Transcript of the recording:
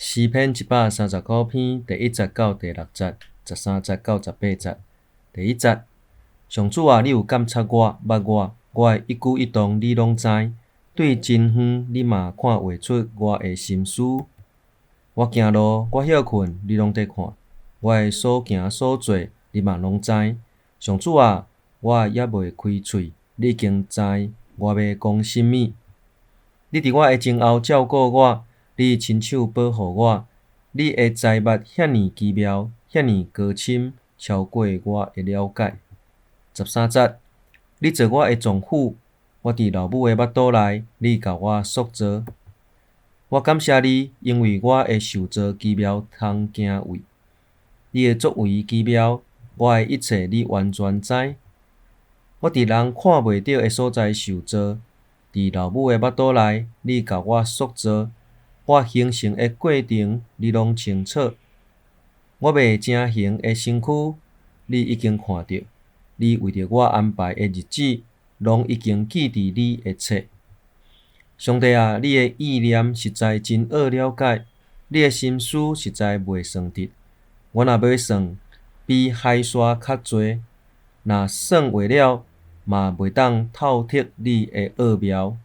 詩篇一百三十五篇第一節到第六節，13節到18節。第一節，上主啊，你有監察我，捌我，我的一舉一動你攏知。對真遠你嘛看會出我的心思。我行路，我歇睏，你攏佇看。我的所行所坐，你嘛攏知。上主啊，我猶未開喙，你已經知我欲講啥物。你佇我的前後照顧我，你親手保護我。你的才捌遐爾奇妙，遐爾高深，超過我的了解。13節，你做我的臟腑，我佇老母的腹肚內，你共我塑造。我感謝你，因為我的受造奇妙通敬畏。你的作為奇妙，我的一切你完全知。我佇人看袂著的所在受造，佇老母的腹肚內，你共我塑造。我形成的過程，你攏清楚。我未成形的身軀，你已經看著。你為著我安排的日子，攏已經記佇你的冊。上帝啊，你的意念實在真奧了解，你的心思實在袂算得。我若欲算，比海沙較濟；若算會了，嘛袂當透徹你的奧妙。